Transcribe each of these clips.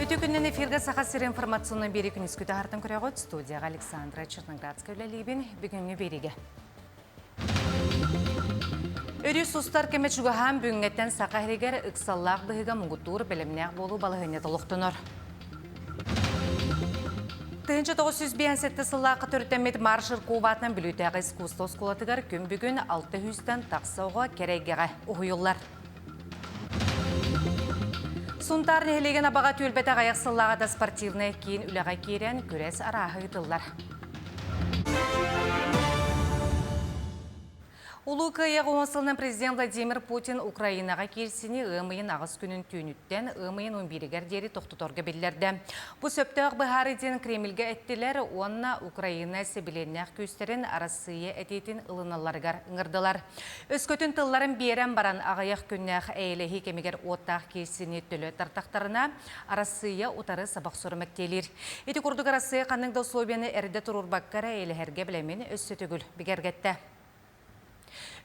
Үтүө күннэн эфиргэ Саха сирин информационнай биэри күнүскү таһартан көрөҕүт. Студияҕа Александра Черноградская үлэлиибин. Бүгүҥҥү биэригэ. Өрүс устар кэмэ чугаһаан бүгүҥҥэттэн Саха сиригэр ыксаллаах быһыыга муҥутуур бэлэмнээх буолуу балаһыанньата олохтонор. 1957 сыллаахха төрүттэммит Маршал Кубатынан Бүлүүтээҕи искусство оскуолатыгар күн бүгүн 600-тэн тахса оҕо кэрэ эйгэҕэ уһуйуллар. Сунтаар нэһилиэгин Абаҕа түөлбэтэ аҕыйах сыллааҕыта спортивнай киин үлэҕэ киирэн күрэс арааһа ыытыллар. Улуу Кыайыы уон сылынан президент Владимир Путин Украинаҕа киирсини ыам ыйын аҕыс күнүн түүнүттэн ыам ыйын он бииригэр диэри тохтоторго биллэрдэ. Бу сөптөөх быһаарыы диэн Кремльгэ эттилэр уонна Украина сэбилиэннээх күүстэрин Арассыыйа этиитин ылыналларыгар ыҥырдылар. Өскөтүн тылларын биэрэн баран аҕыйах күннээх эйэлэһии кэмигэр уоттаах киирсини төлө тартахтарына, Арассыыйа утары саба охсору мэктиэлиир. Ити курдук Арассыыйа ханнык да условияны эрдэ туруорбакка эрэ эйэлэһэргэ бэлэмин өссө төгүл бигэргэттэ.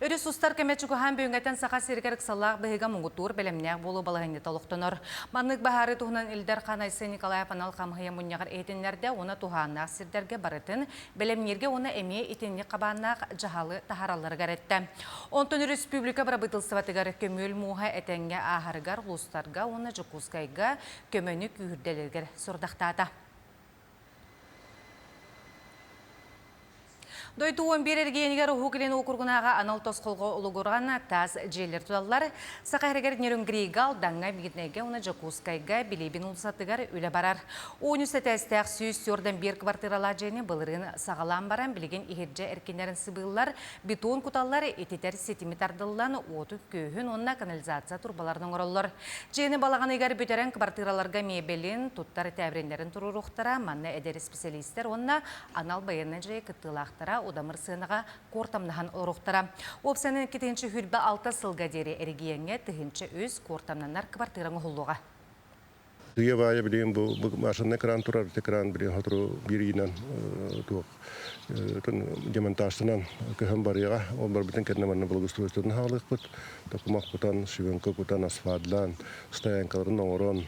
Өрүс устар кэмэ чугаһаан бүгүҥҥэттэн Саха сиригэр ыксаллаах быһыыга муҥутуур бэлэмнээх буолуу балаһыанньата олохтонор. Маннык быһаарыы туһунан Ил Дархан Айсен Николаев анал хамыыһыйа мунньаҕар иһитиннэрдэ уонна туһааннаах сирдэргэ барытын бэлэмнииргэ уонна эмиэ итинник хабааннаах дьаһалы таһааралларыгар эттэ. Онтон өрөспүүбүлүкэ бырабыыталыстыбатыгар көмүөл мууһа этэҥҥэ ааһарыгар улуустарга уонна Дьокуускайга көмөнү күүһүрдэллэригэр сорудахтаата. Дойду 11 эргиэнигэр Уһук Илин уокуругунааҕы анал тосхолго улугуран таас дьиэлэр туталлар. Саха сиригэр Нерюнгрига, Алдаҥҥа, Мирнэйгэ уонна Дьокуускайга Билибин уулуссатыгар үлэ барар. Уонус этээстээх 141 квартиралаах дьиэни былырыын саҕалаан баран, билигин иһирдьэ эркиннэрин сыбыыллар, бетон куталлар, ититэр ситими тардыллан, уоту-күөһүн уонна канализация турбаларын оҥороллор. Дьиэни балаҕан ыйыгар бүтэрэн квартираларга миэбэлин, туттар тээбириннэрин туруоруохтара, манна эдэр исписэлиистэр уонна анал байыаннай дьайыы кыттыылаахтара удамыр сыанаҕа куортамнаһан олоруохтара. Уопсайынан 2026 сылга диэри эрэгийиэҥҥэ 1003 куортамнанар квартира оҥоһуллуоҕа. Тыа баайа билигин бу машинный кран турар, ити кран билигин сотору биир ыйынан туох демонтажтанан көһөн барыаҕа. Ол барбытын кэннэ манна благоустройствотун хаалыахпыт. Токумах кутан, щебенка кутан, асфальтлаан, стоянкаларын оҥорон,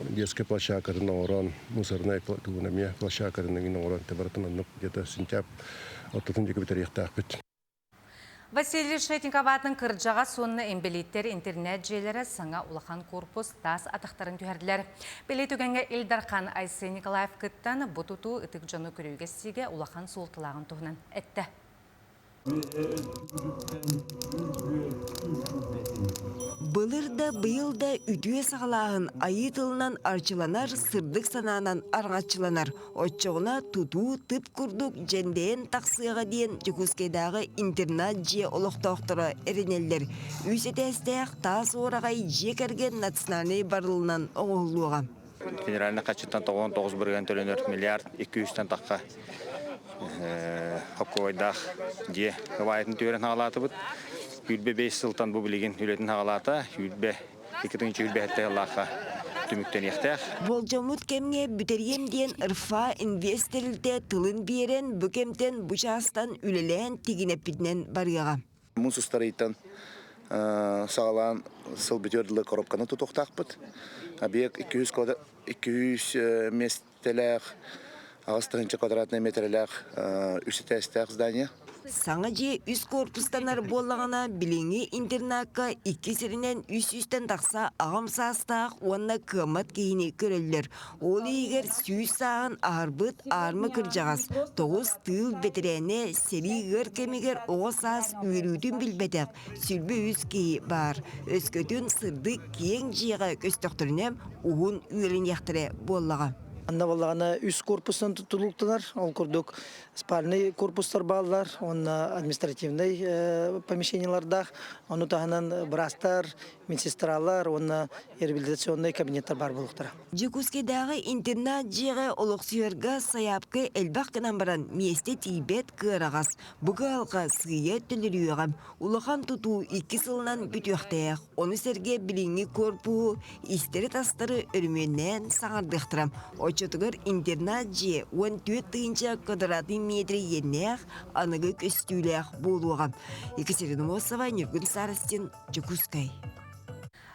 детскай площадкатын оҥорон, мусорнай тугун эмиэ площадкатын эҥин оҥорон, барытын оннук где-то сентябрь ортотун диэки бүтэриэхтээхпит. Василий Решетников аатын кырдьаҕас уонна инбэлииттэр интернет-дьиэлэрэ саҥа улахан корпус таас атахтарын түһэрдилэр. Бэлиэ түгэҥҥэ Ил Дархан Айсен Николаев кыттан, бу тутуу ытык дьону көрүүгэ-истиигэ улахан суолталааҕын туһунан эттэ. Былыр да, быйыл да үтүө саҕалааһын айыы тылынан арчыланар, сырдык санаанан араҥаччыланар. Оччоҕуна тутуу тып курдук дьэндэйэн тахсыаҕа диэн Дьокуускайдааҕы интернат-дьиэ олохтоохторо эрэнэллэр. Үс этээстээх таас уораҕай дьиэ кэргэн национальнай барылынан оҥоһуллуоҕа. Федеральнай хаччыттан 99 бырыһыан төлөнөр миллиард 200-тэн тахха хоккуойдаах дьиэ кыбаайытын түөрэн хаалаатыбыт. Үүрбэ бэс сылтан бу билигин үлэтин хаалаата. Үүрбэ 2027 сыллаахха түмүктэниэхтээх. Болдьоммут кэмҥэ бүтэриэм диэн РФА инвест тэрилтэ тылын биэрэн, бу кэмтэн бу чаастан үлэлээн тигинэппитинэн барыаҕа. Муус устар ыйтан саҕалаан сыл бүтүөр дылы коробканы тутуохтаахпыт. Объект 200 200 миэстэлээх, 8 квадратный метрэлээх үс этээстээх здание. Саҥа дьиэ үс корпустанар буоллаҕына, билиҥҥи интернакка икки сиринэн үс сүүстэн тахса аҕам саастаах уонна кыаммат киһини көрөллөр. Ол иһигэр сүүс сааһын аһарбыт аарма кырдьаҕас, тоҕус тыыл бэтэрээнэ сэрии ыар кэмигэр оҕо саас үөрүүтүн билбэтэх сүрбэ үс киһи баар. Өскөтүн сырдык киэҥ дьиэҕэ көстөхтөрүнэ уһун үөрэниэхтэрэ буоллаҕа. Анна буоллаҕына үс корпустан тутулуктанар. Ол курдук спальный корпустар бааллар уонна административнай помещениелардаах. Ону таһынан быраастар, медсестралар уонна реабилитационнай кабинеттар баар буолуохтара. Дьокуускайдааҕы интернат дьиэҕэ олохсуйарга сайаапка элбэх гынан баран миэстэ тиийбэт кыараҕас. Бу кыһалҕа сыыйа төлөрүөҕэ. Улахан тутуу икки сылынан бүтүөхтээх. Ону сэргэ билиҥҥи корпуһу истэри-тастары өрөмүөннээн саҥардыахтара. Оччотугар интернат дьиэ 14 тыһыынча квадратный метр иэннээх, аныгы көстүүлээх буолуоҕа. Екатерина Мосова, Ньургун Старостин, Дьокуускай.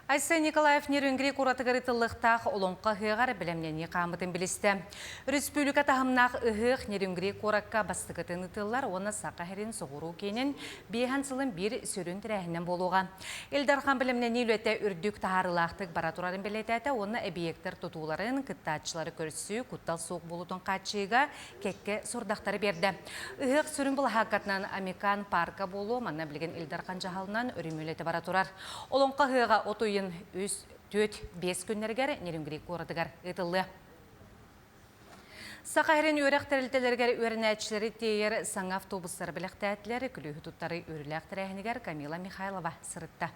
Айсен Николаев Нерюнгри куоратыгар ыытыллыахтаах Олоҥхо ыһыаҕар бэлэмнэнии хаамытын билистэ. Республика таһымнаах ыһыах Нерюнгри куоракка бастакытын ыытыллар уонна Саха сирин соҕуруу киинин биэһэн сылын биир сүрүн тэрээһинэн буолуоҕа. Ил Дархан бэлэмнэнии үлэтэ үрдүк таһаарыылаахтык бара турарын бэлиэтээтэ уонна эбийиэктэр тутууларын, кыттааччылары көрсүү, куттал суох буолуутун хааччыйыыга кэккэ сорудахтары биэрдэ. Ыһыах сүрүн былаһааккатынан Амикан парка буолуо, манна билигин Ил Дархан дьаһалынан өрөмүөн үлэтэ бара турар. Олоҥхо ыһыаҕа от ыйын үс, түөрт, биэс күннэригэр Нерюнгри куоратыгар ыытыллыа. Саха сирин үөрэх тэрилтэлэригэр үөрэнээччилэри тиэйэр саҥа автобустары бэлэхтээтилэр. Күлүүһү туттарыы үөрүүлээх тэрээһинигэр Камила Михайлова сырытта.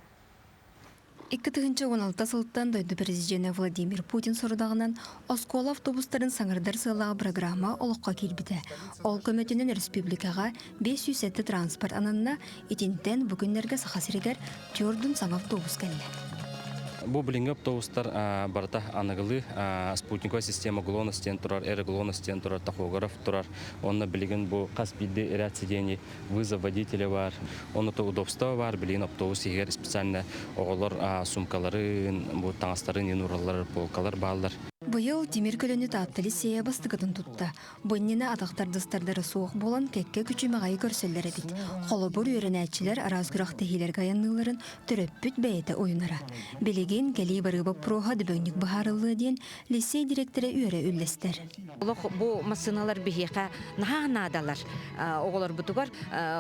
2016 сылтан дойду президенэ Владимир Путин сорудаҕынан оскуола автобустарын саҥардар сыаллаах программа олоххо киирбитэ. Ол көмөтүнэн республикаҕа 507 транспорт ананна, итинтэн бу күннэргэ Саха сиригэр түөрдүн саҥа автобус кэллэ. Бу билиҥҥи автобустар барыта аныгылыы спутниковая система ГЛОНАСС диэн турар, ЭР-ГЛОНАСС диэн турар, тахограф турар. Онно билигин бу хас биирдии ряд сидений вызов водителя бар, онно то удобство бар. Билигин автобус иһигэр специально оҕолор сумкаларын, бу таҥастарын иин ураллар, полкалар бааллар. Быйыл тимир көлөнү Таатта лиссиэйэ бастакытын тутта. Бу иннинэ атах тардыстардара суох буолан кэккэ күчүмэҕэйи көрсөллөр эбит. Холобур, үөрэнээччилэр араас күрэхтэһиилэргэ айанныылларын төрөппүт бэйэтэ уйунара. Билигин кэлии барыы боппуруоһа дөбөҥнүк быһаарыллыа диэн лиссиэй дириэктэрэ үөрэ үллэстэр. Олох бу массыыналар биһиэхэ наһаа наадалар. Оҕолорбутугар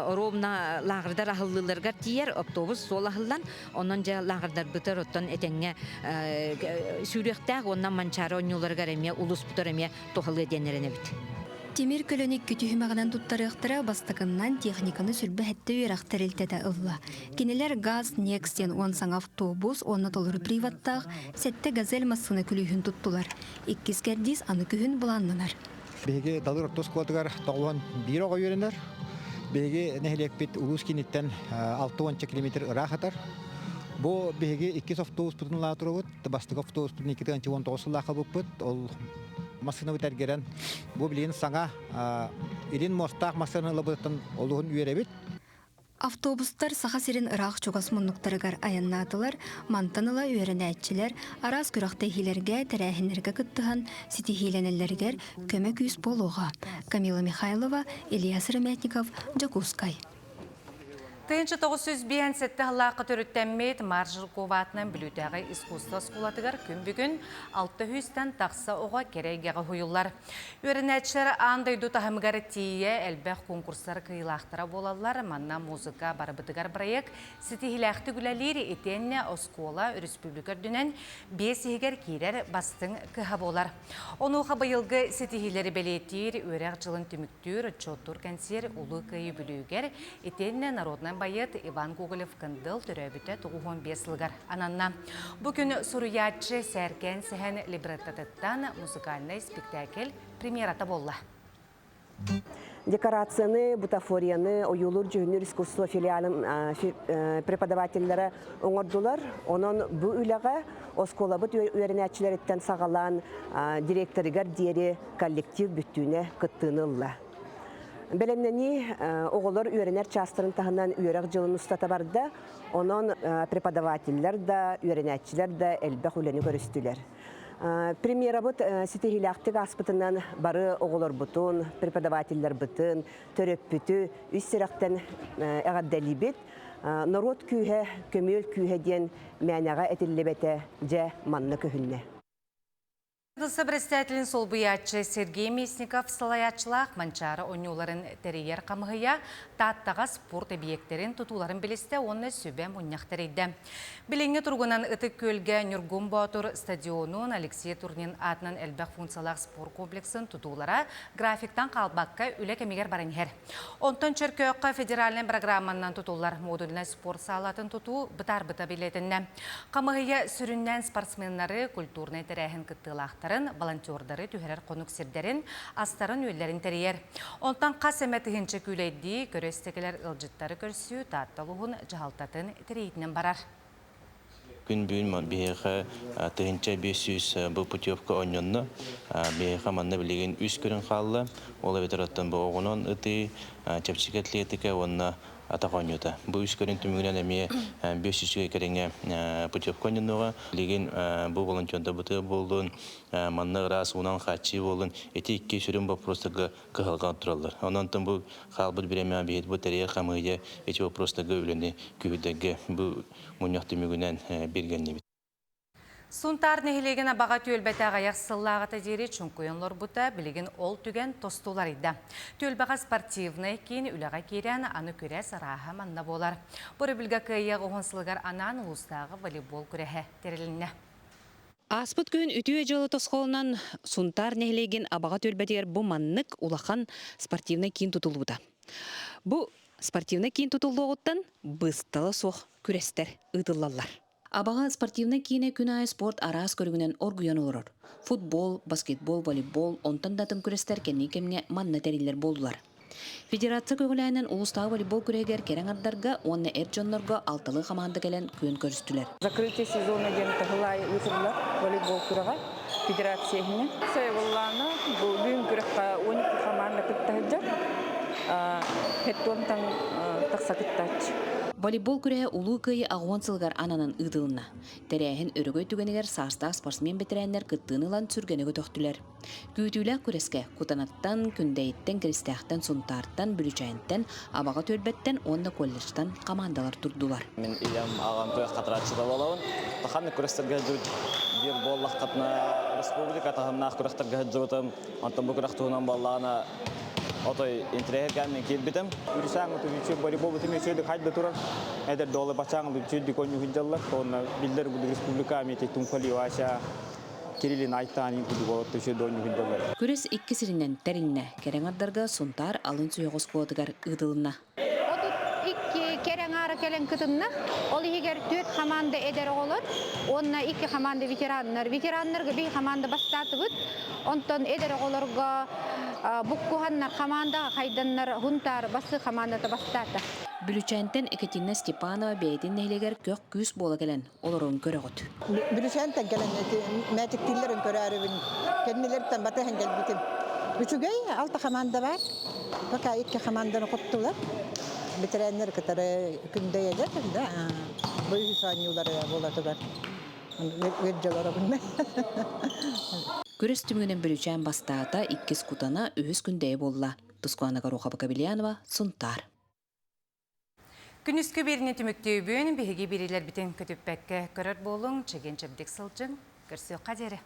ровно лааҕырдар аһыллыыларыгар тиийэр автобус суол аһыллан, онон дьэ лааҕырдарбытыгар оттон этэҥҥэ сүүрүөхтээх уонна Манчаары оонньууларыгар эмиэ улууспутугар эмиэ туһалыа диэн эрэнэбит. Тимир көлөнү икки түһүмэҕинэн туттарыахтара бастакыннан техниканы сүрбэ сэттэ үөрэх тэрилтэтэ ылла. Кинилэр ГАЗ Некс диэн уон саҥа автобус уонна толору приводтаах сэттэ «Газель» массыына күлүүһүн туттулар. Иккис кэрдиис аны күһүн былааннанар. Биһиги Далыр орто оскуолатыгар 91 оҕо үөрэнэр. Биһиги нэһилиэкпит улуус кииниттэн 60 километр ыраах атар. Бу биһиги иккис автобуспутун ылаа турабыт. Бастакы автобуспутун 2019 сыллаахха ылбыппыт. Ол массыынабыт эргэрэн, бу билигин саҥа илин муостаах массыына ылабытыттан олуһун үөрэбит. Автобустар Саха сирин ыраах-чугас муннуктарыгар айаннаатылар, мантан ыла үөрэнээччилэр араас күрэхтэһиилэргэ, тэрээһиннэргэ кыттыһан ситиһиилэнэллэригэр көмө күүс буолуоҕа. Камила Михайлова, Илья Сыромятников, Дьокуускай. 1957 сыллаахха төрүттэммит Марш Жиркова аатынан Бүлүүтээҕи искусство оскуолатыгар күн бүгүн 600-тэн тахса оҕо кэрэ эйгэҕэ уһуйуллар. Үөрэнээччилэр аан дойду таһымыгар тиийэ элбэх конкурстар кыайыылаахтара буолаллар. Манна музыка барыбытыгар проект ситиһиилээхтик үлэлиир итиэннэ оскуола өрөспүүбүлүкэ үрдүнэн биэс иһигэр киирэр бастыҥ кыһа буолар. Онуоха быйылгы ситиһиилэри бэлиэтиир үөрэх дьылын түмүктүүр отчуоттуур кэнсиэр Улуу Кыайыы Бүлүүгэр итиэннэ народнай байыат Иван Гоголев-Кындыл төрөөбүтэ 95 сылыгар ананна. Бу күн суруйааччы Сээркээн Сэһэн либреттотыттан музыкальнай спектакль премьерата буолла. Декорацияны, бутафорияны ойуулуур-дьүһүннүүр искусство филиалын преподавателлэрэ оҥордулар. Онон бу үлэҕэ оскуолабыт үөрэнээччилэриттэн саҕалаан директорыгар диэри коллектив бүттүүнэ кыттыыны ылла. Бэлэмнэнии оҕолор үөрэнэр чаастарын таһынан үөрэх дьылын устата барда. Онон преподавателлэр да, үөрэнээччилэр да элбэх үлэни көрүстүлэр. Премьерабыт ситиһиилээхтик ааспытынан бары оҕолорбутун, преподавателлэрбитин, төрөппүтү үс сүрэхтэн эҕэрдэлиибит. Норуот күүһэ, көмүөл күүһэ диэн мээнэҕэ этиллибэтэ дьэ манна көһүннэ. Дылса председателин солбуйааччы Сергей Местников салайааччылаах Манчаары оонньууларын тэрийэр хамыһыйа Тааттаҕа спорт эбийиэктэрин тутууларын билистэ уонна сүбэ мунньах тэрийдэ. Билиҥҥи туругунан Ытык Күөлгэ Ньургун Боотур стадионун Алексей Турнин аатынан элбэх функциялаах спорт комплексын тутуулара графиктан хаалбакка үлэ кэмигэр баран иһэр. Онтон Чөркөөххө федеральнай программанан тутуллар модульнай спорт саалатын тутуу бытаарбыта билэтиннэ. Хамыһыйа сүрүннээн спортсменнары, культурнай тэрээһин кыттыылаахтарын, волонтердары түһэрэр хонук сирдэрин, астарын-үөллэрин тэрийэр. Онтон хас эмэ тыһыынча күүлэйдии, көрө истэкэлэр ыалдьыттары көрсүү Таатта улууһун дьаһалтатын тэрийиитинэн барар. Күн бүгүн биһиэхэ 1500 бу путевка оонньонно. Биһиэхэ манна билигин үс көрүҥ хаалла. Ол эбэтэр оттон бу оҕунан ытыы, чэпчэки атлетика уонна атах оонньуута. Бу үс көрүн түмүгүнэн эмиэ 500 кэриҥэ путевка оонньонуоҕа. Билигин бу волонтердар бытыа буоллун, манна ыраас уунан хааччыы буоллун, ити икки сүрүн боппуруостарга кыһалҕа тураллар. Онон бу хаалбыт бириэмэҕэ биһиги бу тэрийэр хамыыһыйа ити боппуруостарга үлэни күүһүрдэргэ бу мунньах түмүгүнэн билгэннибит. Сунтаар нэһилиэгин Абаҕа түөлбэтэ аҕыйах сыллааҕыта диэри чуҥкуйан олорбута, билигин ол түгэн тосту уларыйда. Түөлбэҕэ спортивнай киин үлэҕэ киирэн, аны күрэс арааһа манна буолар. Бу өрөбүлгэ кыайыах уһун сылыгар анаан улуустааҕы волейбол күрэһэ тэрилиннэ. Ааспыт күһүн үтүө дьыала тосхолунан Сунтаар нэһилиэгин Абаҕа түөлбэтигэр бу маннык улахан спортивнай киин тутуллубута. Бу спортивнай киин тутуллуоҕуттан быыстала суох күрэстэр ыытыллаллар. Абаҕа спортивнай киинэ күн аайы спорт араас көрүҥүнэн оргуйан олорор. Футбол, баскетбол, волейбол, онтон да атын күрэстэр кэнники кэмҥэ манна тэриллэр буоллулар. Федерация көҕүлээнэн улуустааҕы волейбол күрэһигэр кэрэ аҥардарга уонна эр дьоннорго алталыы хамаанда кэлэн күөн көрүстүлэр. Закрытие сезона диэн таһылаай ыытыллар волейбол күрэҕэ федерация иһинэн. Сайабыллаана бу бүгүн күрэххэ 12 хамаанда кытта сылдьар. Хеттуонтан тахса кыттааччы. Волейбол күрэһэ Улуу Кыайыы аҕыс сылыгар ананан ыытылынна. Тэрээһин өрөгөй түгэнигэр саастаах спортсмен-бэтэрээннэр кыттыыны ылан сүргэни көтөхтүлэр. Күүтүүлээх күрэскэ Кутанаттан, Күндэйиттэн, Киристээхтэн, Сунтаартан, Бүлүчээнтэн, Абаҕа түөлбэттэн уонна колледжтан хамаандалар турдулар. Мин ийэм аҕам күрэх хатарааччыта буолабын. Ханнык күрэстэргэ сылдьыбыт диир буоллаххытына, республика таһымнаах күрэхтэргэ сылдьыбытым. Онтон бу күрэх туһунан буоллаҕына, отой интэриэһиргээн мин киирбитим. Үрүсээҥ үчүгэй волейбол бутун үчүгэйдик хайда турар. Эдэр долы бачааҥ үчүгэйдик оонньуу сылдьаллар. Онно биллэр республика эмиэ Тумфали Вася Кириллин Айтаанин курдук олорто үчүгэй оонньуу сылдьаллар. Күрэс икки сиринэн тэриннэ. Кэрэ аҥардарга Сунтаар алын сүһүөх оскуолатыгар ыытылынна. 32 кэрэ аҥаара кэлэн кытынна. Ол иһигэр түөрт хамаанда эдэр оҕолор уонна икки хамаанда ветераннар. Ветераннарга биир хамаанда бастаатыбыт. Онтон эдэр оҕолорго буккуһаннар хамаандаҕа хайданнар Хунтаар басыы хамаандата бастаата. Бүлүчээнтэн Екатерина Степанова бэйэтин нэһилиэгэр көх күүс буола кэлэн олорон көрөҕүт. Бүлүчээнтэн кэлэн мээчиктииллэрин көрөөрүбүн кэннилэриттэн батыһан кэлбитим. Үчүгэй, алта хамаанда бар. Пока икки хамаанданы хоттулар. Бэтэрээннэр кытары күндэйэлэр да бу үһүс оонньуулары буолатыгар үөрдьэлэр Күрэс түмүгүнэн Бүлүчээн бастаата, иккис Кутана, үһүс Күндэйэ буолла. Тускуана Горохова Кабельянова, Сунтаар. Күнүскү биэриини түмүктүүбүн, биһиги биэриилэрбитин көтүппэккэ көрөр буолуҥ, чэгиэн-чэбдик сылдьыҥ, көрсүөххэ диэри.